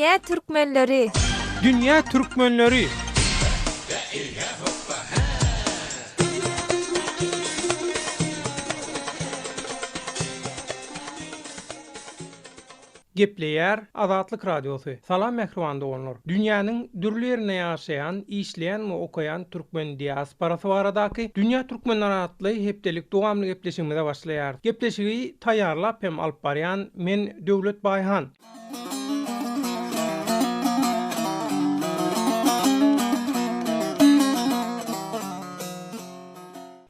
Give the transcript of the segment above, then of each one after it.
Dünýä türkmenleri! Dünýä türkmenleri! Gepleýär Azatlyk Radiosy. Salam mähriban doganlar! Dünýäniň dürli ýerinde ýaşaýan, işleýän we okaýan türkmen diasporasy baradaky Dünýä türkmenleri atly hepdelik dowamly gepleşigimize başlaýarys. Gepleşigi taýýarlap hem alyp barýan men Döwlet Baýhan.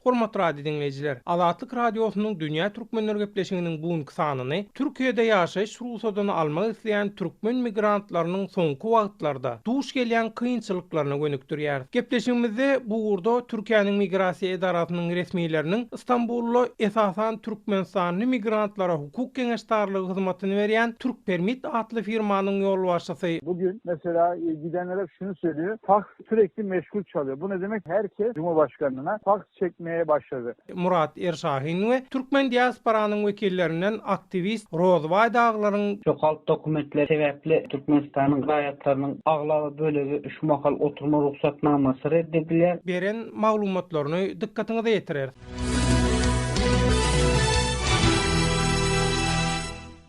Hormatly radio diňleýjiler, Azatlyk Radiosynyň Dünýä Türkmenleri gepleşiginiň bu günki sanyny Türkiýede ýaşaýyş rugsadyny almak isleýän türkmen migrantlarynyň soňky wagtlarda duş gelýän kynçylyklaryna gönükdirýäris. Gepleşigimizde bu ugurda Türkiýäniň migrasiýa edarasynyň resmileriniň Stambulda esasan türkmenistanly migrantlara hukuk geňeşdarlygy hyzmatyny berýän Türkpermit atly firmanyň ýolbaşçysy, Bugün mesela gidenler hep şunu söylüyor, faks sürekli meşgul çalıyor. Bu ne demek? Herkes Cumhurbaşkanına faks çekmeye başlady. Murat Erşahin we türkmen diasporanyň wekillerinden aktiwist Rozbaý dagylaryň, Şu galp dokumentler sebäpli Türkmenistanyň raýatlarynyň aglaba bölegi şu mahal oturma rugsatnamasy red edilýär. Beren maglumatlaryny dykgatyňyza ýetireris.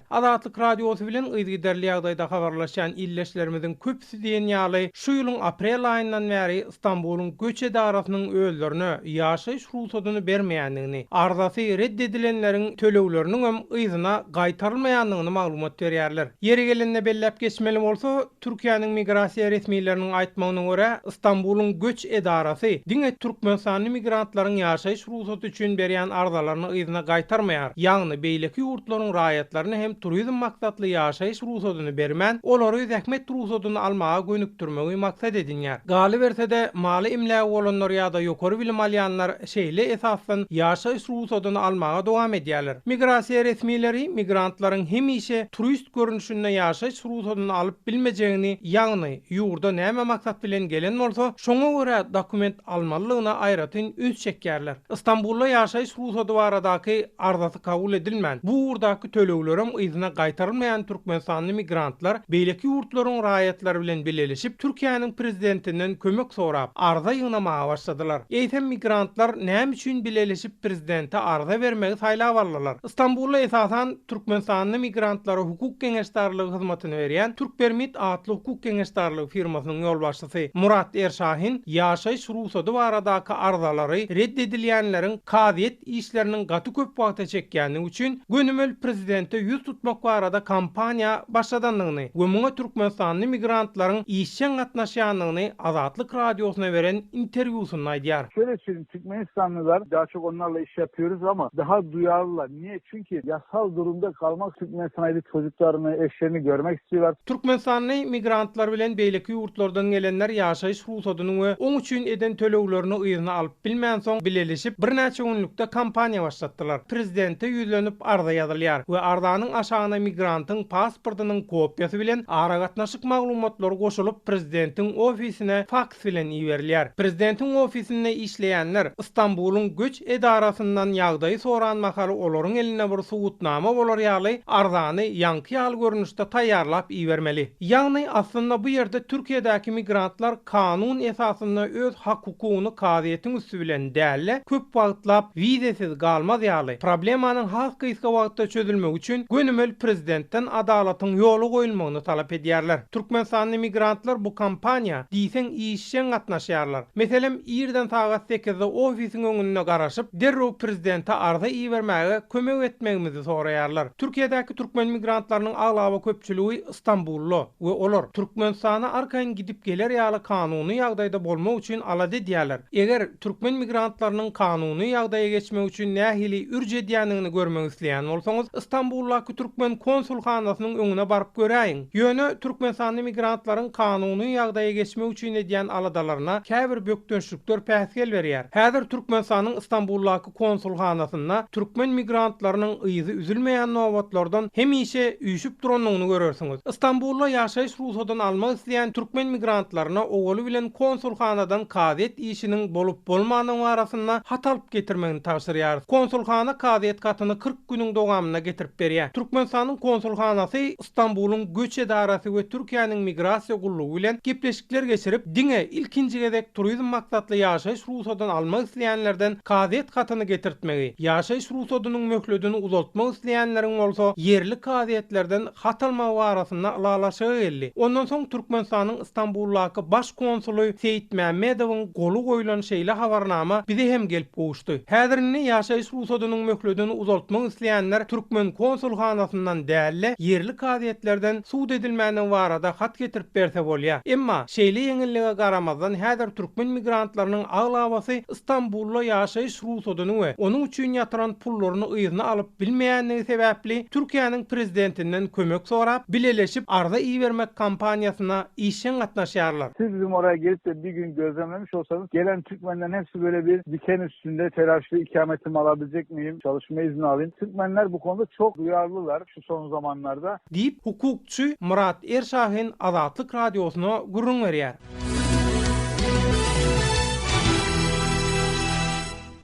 Azatlyk Radiosy bilen yzygiderli ýagdaýda habarlaşýan ildeşlerimiziň köpüsi diýen ýaly şu ýylyň aprel aýyndan bäri Stambulyň göç edarasynyň özlerine ýaşaýyş rugsadyny bermeýändigini, arzasy red edilenleriň tölegleriniňem yzyna gaýtarylmaýandygyny maglumat berýärler. Ýeri gelende belläp geçmeli bolsa, Türkiýäniň migrasiýa resmileriniň aýtmagyna görä, Stambulyň göç edarasy diňe türkmenistanly migrantlaryň ýaşaýyş rugsaty üçin berýän arzalaryny yzyna gaýtarmaýar, ýagny beýleki ýurtlaryň raýatlaryna hem turizm maksatly ýaşaýyş rugsadyny bermän, olary zähmet rugsadyny almaga gönükdirmegi maksat edinýär. Galyberse-de, maly-emlägi bolanlar ýa-da ýokary bilim alýanlar şeýle esasdan ýaşaýyş rugsadyny almaga dowam edýärler. Migrasiýa resmileri migrantlaryň hemişe turist görnüşinde ýaşaýyş rugsadyny alyp bilmejegini, ýagny ýurda näme maksat bilen gelen bolsa, şoňa görä dokument almalydygyna aýratyn üns çekýärler. Stambulda ýaşaýyş rugsady baradaky arzasy kabul edilmän, bu ugurdaky töleglerem yzyna gaýtarylmaýan türkmenistanly migrantlar beýleki ýurtlaryň raýatlary bilen bileleşip, Türkiýäniň prezidentinden kömek sorap, arza ýygnamaga başladylar. Eýsem migrantlar näme üçin bileleşip prezidente arza bermegi saýlap aldylar? Stambulda esasan türkmenistanly migrantlara hukuk geňeşdarlygy hyzmatyny berýän Türkpermit atly hukuk geňeşdarlygy firmasynyň ýolbaşçysy Murat Erşahin ýaşaýyş rugsady baradaky arzalary red edilýänleriň kazyýet işleriniň gaty köp wagta çekýändigi üçin gönümel prezidente ýüz tutmak barada kampaniýa başladandygyny we muňa türkmenistanly migrantlaryň işjeň gatnaşýandygyny Azatlyk Radiosyna beren interwýusynda aýdýar. Şöyle söyleyeyim, Türkmenistanlılar daha çok onlarla iş yapıyoruz ama daha duyarlılar. Niye? Çünkü yasal durumda kalmak Türkmenistan'a gidip çocuklarını, eşlerini görmek istiyorlar. Türkmenistanly migrantlar bilen beýleki ýurtlardan gelenler ýaşaýyş rugsadyny we oň üçin eden töleglerini yzyna alyp bilmänsoň, bileleşip, birnäçe günlükde kampaniýa başlatdylar. Prezidente ýüzlenip arza ýazylýar we arzanyň aşagyna migrantyň pasportynyň kopiýasy bilen aragatnaşyk maglumatlary goşulyp, prezidentiň ofisine faks bilen iberilýär. Prezidentiň ofisinde işleýänler Stambulyň göç edarasyndan ýagdaýy soran mahaly olaryň elinde bir subutnama bolar ýaly arzany ýaňky ýaly görnüşde taýýarlap ibermeli. Ýagny aslynda bu ýerde Türkiýedäki migrantlar kanun esasynda öz hak-hukugyny kazyýetiň üsti bilen däl-de, köp wagtlap wizesiz galmaz ýaly, problemanyň has gysga wagtda çözülmegi üçin gönümel prezidentden adalatyň ýola goýulmagyny talap edýärler. Türkmenistanly migrantlar bu kampaniýa diýseň işjeň gatnaşýarlar. Meselem, irden sagat sekizde ofisiň öňünde garaşyp, derrew prezidente arza ibermäge kömek etmegimizi soraýarlar. Türkiýedäki türkmen migrantlarynyň aglaba köpçüligi Stambulda we olar Türkmenistana arkaýyn gidip geler ýaly kanuny ýagdaýda bolmak üçin alada edýärler. Eger türkmen migrantlarynyň kanuny ýagdaýa geçmek üçin nähili ürç edýändigini görmek isleýän bolsaňyz, Stambuldaky türkmen konsulhanasynyň öňüne baryp göräýiň. Ýöne türkmenistanly migrantlaryň kanuny ýagdaýa geçmek üçin edýän aladalaryna käbir bökdençlikler päsgel berýär. Häzir Türkmenistanyň Stambuldaky konsulhanasynda türkmen migrantlarynyň yzy üzülmeýän nobatlardan hemişe üýşüp durandygyny görersiňiz. Stambulda ýaşaýyş rugsadyny almak isleýän türkmen migrantlaryna owaly bilen konsulhanadan kazyýet işiniň bolup-bolmandygy barasynda hat alyp getirmegini tabşyrýarys. Konsulhana kazyýet hatyny 40 günüň dowamynda getirip berýär. Türkmenistanyň konsulhanasy Stambulyň göç edarasy we Türkiýäniň migrasiýa gullugy bilen gepleşikler geçirip, diňe ilkinji gezek turizm maksatly ýaşaýyş rugsadyny almak isleýänlerden kazyýet hatyny getirtmegi, ýaşaýyş rugsadynyň möhledini uzaltmak isleýänleriň bolsa ýerli kazyýetlerden hat almagy barasynda ylalaşyga geldi. Ondan soň Türkmenistanyň Stambuldaky baş konsuly Seýitmämmedowyň goly goýlan şeýle habarnama bize hem gelip gowuşdy. Häzir indi ýaşaýyş rugsadynyň möhledini uzaltmak isleýänler türkmen konsulhanasyndan däl-de, ýerli kazyýetlerden sud edilmändigi barada hat getirip berse bolýar. Emma, şeýle ýeňillige garamazdan häzir türkmen migrantlarynyň aglabasy Stambulda ýaşaýyş rugsadyny we onuň üçin ýatyran pullaryny yzyna alyp bilmeýändigi sebäpli Türkiýäniň prezidentinden kömek sorap, bileleşip arza ibermek kampaniýasyna işjeň gatnaşýarlar. Siz bizim oraya gelip de bir gün gözlemlemiş olsanız gelen Türkmenlerin hepsi böyle bir diken üstünde telaşlı ikametimi alabilecek miyim, çalışma izni alayım. Türkmenler bu konuda çok duyarlılar şu son zamanlarda. Diýip, hukukçy Myrat Erşahin Azatlyk Radiosyna gürrüň berýär.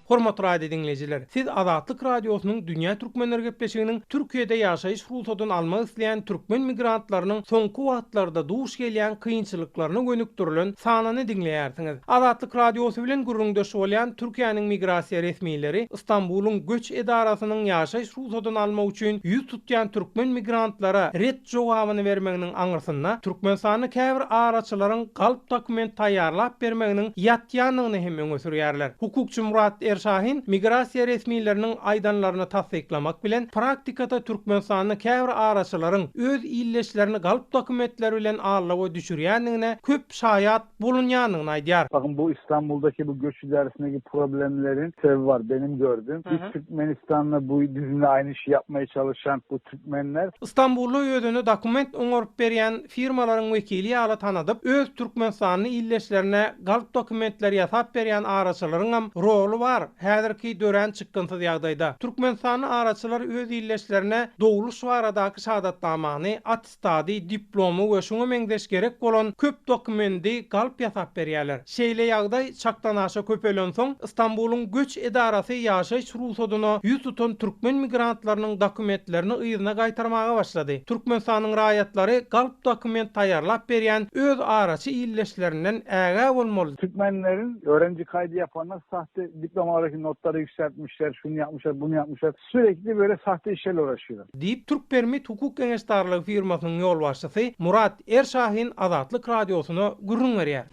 Hormatly radio diňleýjiler, siz Azatlyk Radiosynyň Dünýä Türkmenleri gepleşiginiň Türkiýede ýaşaýyş rugsadyny almak isleýän türkmen migrantlarynyň soňky wagtlarda duş gelýän kynçylyklaryna gönükdirilen sanyny diňleýärsiňiz. Azatlyk Radiosy bilen gürrüňdeş bolýan Türkiýäniň migrasiýa resmileri Stambulyň göç edarasynyň ýaşaýyş rugsadyny almak üçin ýüz tutýan türkmen migrantlara ret jogabyny bermeginiň aňyrsynda Türkmenistanda käbir araçylaryň galp dokument taýýarlap bermeginiň ýatýandygyny hem öňe sürýärler. Hukukçy Murat Erşahin migrasiýa resmileriniň aýdanlaryny tassyklamak bilen, praktikada Türkmenistanda käbir araçylaryň öz ildeşlerini galp dokumentler bilen aldawa düşürýändigine köp şaýat bolunýandygyny aýdýar. Bakın bu İstanbul'daki bu göç idaresindeki problemlerin sebebi var benim gördüğüm. Bir Türkmenistan'la bu bizimle aynı işi yapmaya çalışan bu Türkmenler. Istanbulda özüni dokument oňaryp berýän firmalaryň wekili ýaly tanadyp, öz türkmenistanly ildeşlerine galp dokumentler ýasap berýän araçylaryňam roly bar häzirki dörän çykgynsyz ýagdaýda. Türkmenistanly araçylar öz ildeşlerine dogluş baradaky şahadatnamany, attestady, diplomy we şuňa meňzeş gerek bolan köp dokumendi galp ýasap berýärler. Şeýle ýagdaý çakdanaşa köpelensoň, Stambulyň göç edarasy ýaşaýyş rugsadyna ýüz tutan türkmen migrantlarynyň dokumentlerini yzyna gaýtarmaga başlady. Türkmenistanyň raýatlary galp dokument taýýarlap berýän öz araçy ildeşlerinden ägä bolmaly. Türkmenlerin öğrenci kaydı yapanlar sahte diplomalardaki notları yükseltmişler, şunu yapmışlar, bunu yapmışlar. Sürekli böyle sahte işlerle uğraşıyorlar. Diýip, Türkpermit hukuk geňeşdarlygy firmasynyň ýolbaşçysy Murat Erşahin Azatlyk Radiosyna gürrüň berýär.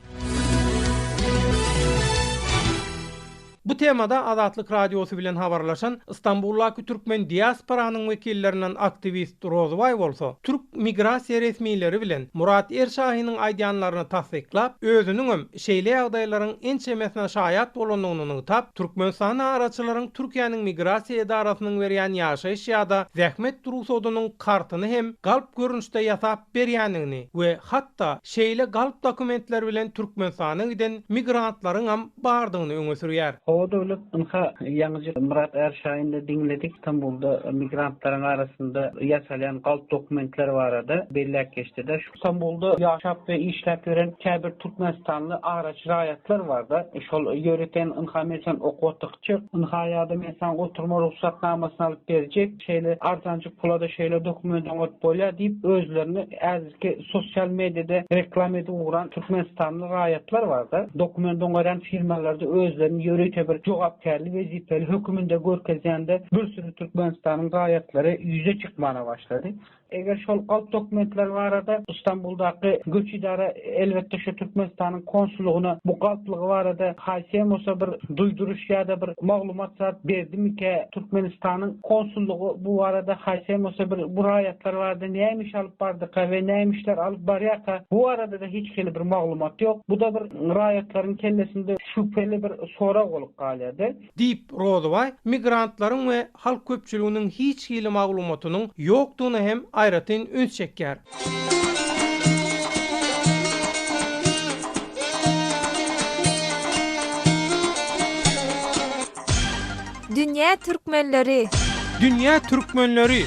Bu temada Azatlyk Radiosy bilen habarlaşan Stambuldaky türkmen diasporanyň wekillerinden aktiwist Rozybaý bolsa, türk migrasiýa resmileri bilen Murat Erşahiniň aýdýanlaryny tassyklap, özüniňem şeýle ýagdaýlaryň ençemesine şaýat bolandygyny nygtap, Türkmenistanda araçylaryň Türkiýäniň migrasiýa edarasynyň berýän ýaşaýyş ýa-da zähmet rugsadynyň kartyny hem galp görnüşde ýasap berýändigini we hatda şeýle galp dokumentler bilen Türkmenistana giden migrantlaryňam bardygyny öňe sürýär. Hawa Döwlet, ynha, ýaňyja Myrat Ärşaýynda diňledik, Stambulda migrantlaryň arasynda ýasalýan galp dokumentler barada belläp geçdi-de. Stambulda ýaşap we işläp ýören käbir türkmenistanly araçy raýatlar bar-da, şol ýöriten ynha men sen okatdykçy, ynha ýa-da men saňa oturma rugsatnamasyny alyp berjek, şeýle arzanjyk pula-da şeýle dokument oňaryp bolýar diýip, özlerini häzirki sosial mediada reklama edip ugran türkmenistanly raýatlar bar-da. Dokument oňarýan firmalarda özlerini ýörite bir jogapkärli wezipeli höküminde görkezýän-de bir sürü Türkmenistanyň raýatlary ýüze çykmana başlady. Eger şol galp dokumentler barada Stambuldaky göç idara elbetde şu Türkmenistanyň konsullygyna bu galplygy barada haýsy hem bolsa bir duýduryş ýa-da bir maglumat zat berdimikä? Türkmenistanyň konsullygy bu barada haýsy hem bolsa bir bu raýatlar barada näme iş alyp bardyka we näme işler alyp barýarka? Bu barada-da hiç hili bir maglumat ýok. Bu-da bir raýatlaryň kellesinde şübheli bir sorag bolup galýar-da. Diýip, Rozybaý migrantlaryň we halk köpçüliginiň hiç hili maglumatynyň ýokdugyna hem aýratyn üns çekýär. Dünýä türkmenleri! Dünýä türkmenleri!